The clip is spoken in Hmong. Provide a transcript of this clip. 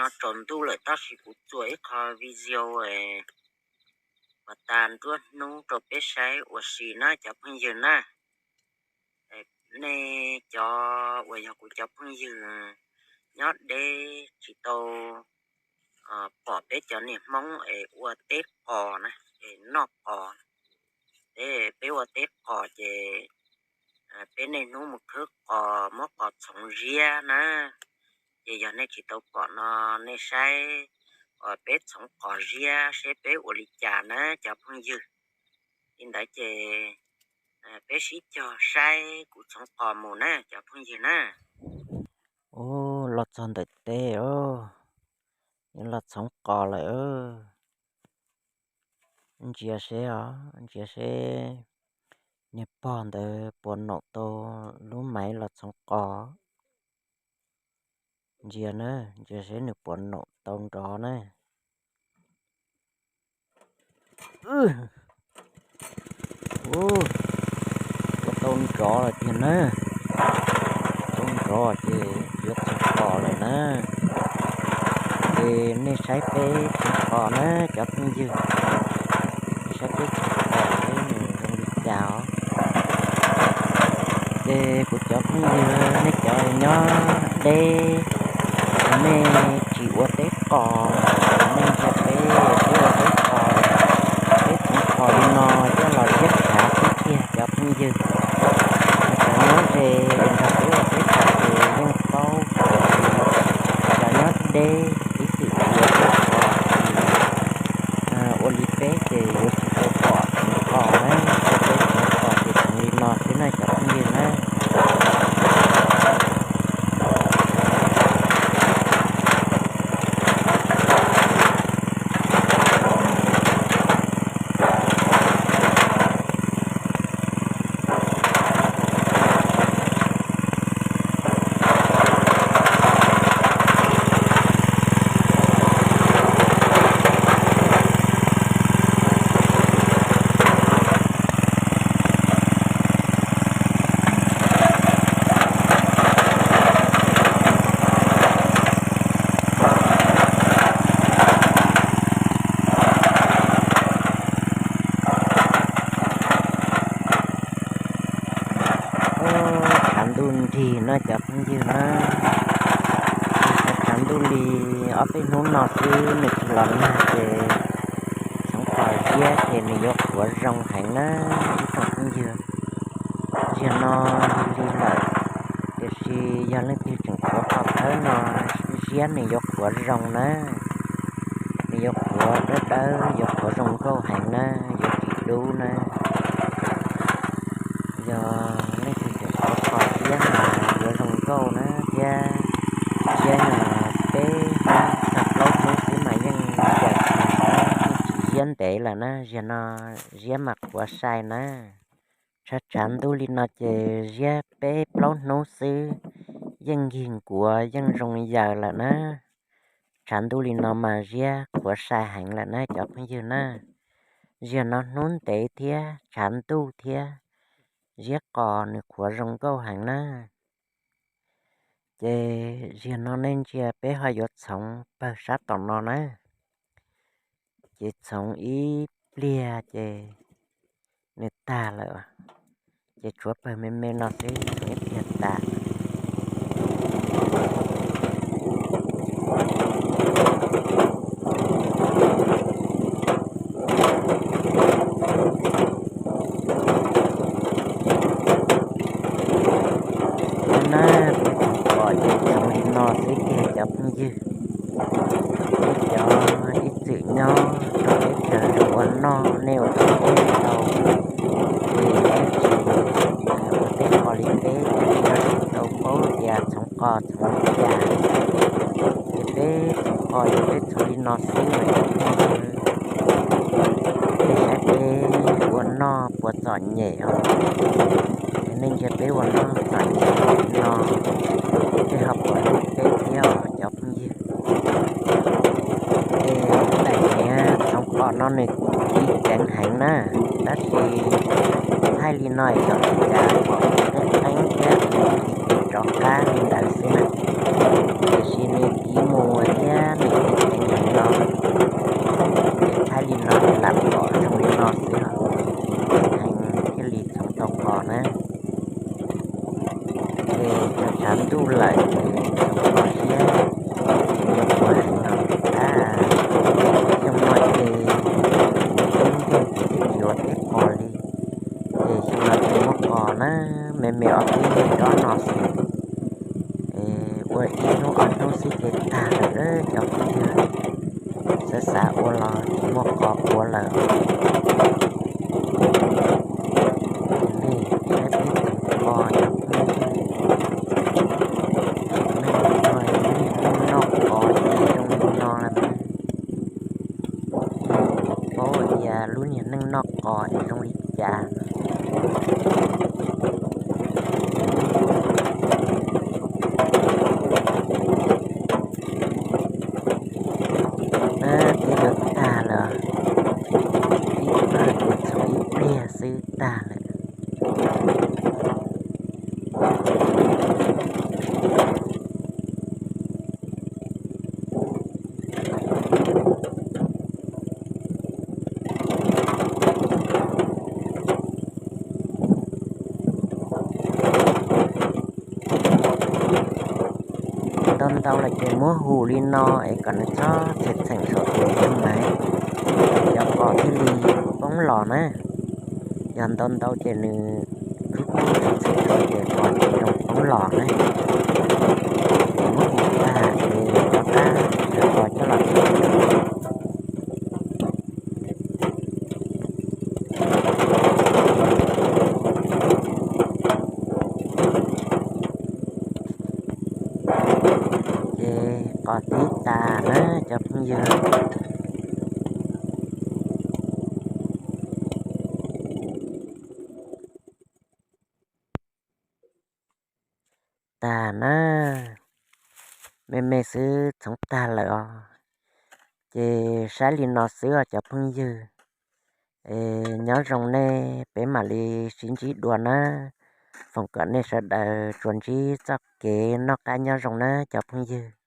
No tsaus ntuj lawm tab sis kuv txuas ib qho video uas tas nruab hnub rau peb saib ua si na cov phooj ywg na. Nej cov uas yog kuv cov phooj ywg nyob deb tsis tau pom peb cov niag Hmoob es ua teb qos na, es noj qos, peb ua teb qos ces peb niaj hnub mus khawb qos muab qos txhoov ziab na. Ces yog nej tsis tau pom no nej saib peb txhoov qos ziab seb peb ua li cas na cov phooj ywg. Li ntawd ces peb sib cog saib kuv txhoov qos mus na cov phooj ywg na. Ub, los txog ntawm teb os, los txhoov qos lawm. Ntsia seb os, ntsia seb niag pog ntawd puas naum tau lub maiv los txhoov qos. Ntsia na, ntsia seb nws puas naum tau nrov na. Ua tau nrov lawm tiag na. Tau nrov ces yuav txhoov qos lawm na. Ces nej saib peb txhoov qos na cov phooj ywg, saib peb txhoov qos seb nws zoo li cas os. Ces kuv cov phooj ywg nej cov nyob deb, nej tsis ua teb qos, nej ntsia peb, peb ua teb qos, peb txhoov qos li no coj los ziab tshav xwb tiag cov phooj ywg. Cov nyob ze nrog peb ua teb qos ces yeej paub, cov nyob deb ib txwm tsis ua teb qos, ua li peb ces yuav tsis tau pom txhoov qos na, peb txhoov qos ces txhoov li no xwb na cov phooj ywg na. Tshav ntuj nrig no cov phooj ywg na, tshav ntuj li ob peb hnub no xwb nws tsis los nag ces txhoov qos ziab ces nws yuav qhuav zoo heev na ib tsoom phooj ywg. Ziag no lig lig lawm, tiam sis yog leej twg tseem qhuav qos khawb no ziab nws yuav qhuav zoo na, nws yuav qhuav dawb dawb yuav qhuav zoo nkauj heev na, yuav tsis dub na. Yog leej twg tseem qhuav qos ziab mas yuav zoo nkauj na thiab. Ziab no peb hnub txog plaub hnub xwb mas yeej yawm tag na, yeej tsis ziab ntev lawm na. Ziag no ziab mas qhuav sai na. Tshav tshav ntuj li no ces ziab peb plaub hnub xwb yeej nkig nkuav yeej zoo yaws lawm na. Tshav ntuj li no mas ziab qhuav sai heev lawm na cov phooj ywg na. Ziag no hnub ntev thiab tshav ntuj thiab, ziab qos nws qhuav zoo nkauj heev na. Ces ziag no nej ntsia peb ho yuav txhoov pawg sab tom no na. Ces txhoov ib pliag ces nws tag lawm, ces tshuav pawg me me no xwb, txhoov ib pliag tas. Nab, peb txhoov qos ces txhoov li no xwb tiag cov phooj ywg. Peb cov ib txwm nyob rau teb chaws zoo ua noj, nej ua tau tau, ces nej tsis ua teb qos li peb, nej tsis tau paub tias txhoov qos txhoov li cas. Ces peb txhoov qos ces peb txhoov li no xwb os cov phooj ywg. Nej saib peb ua noj puas txom nyem os. Nej ntsia peb ua noj txom nyem li no, nej ho puas hlub peb thiab os cov phooj ywg. Ces daim niag txhoov qos no nws ci ceev heev na, tab sis thaij li no yog li cas pom qeeb qeeb thiab tiv tiv rov qab li ntawd xwb na. Tiam sis nws ci mus thiab lawm cov phooj ywg. Xav xav ua los tsis muaj qos ua lawm. Ces nej saib peb tus qos cov phooj ywg. Neeg no yog neeg noj qos ces zoo li no lawm na. Paub tias lub niag neej noj qos es zoo li cas. Twb yuav tag lawm, ib pab ces txhua ib pliag xwb tag lawm. Ntau ntau lawm ces muab hu li no es kom nws txhob txheem txheem saum tus thiaj mas cov qos thiaj li poob los na. Yog ntau ntau ces nws kub kub txheem txheem saum ces qos tsis zoo poob los na. Ces muab hu tag ces rov qab cov qos coj los txheem. Ces qos tib tas na cov phooj ywg. Tag na, me me xwb txhoov tag lawm os. Ces saib li no xwb os cov phooj ywg. Es nyob zoo nej, peb mam li sib ntsib dua na. Foom kom nej sawv daws tsuas ntsib txoj kev noj qab nyob zoo na cov phooj ywg.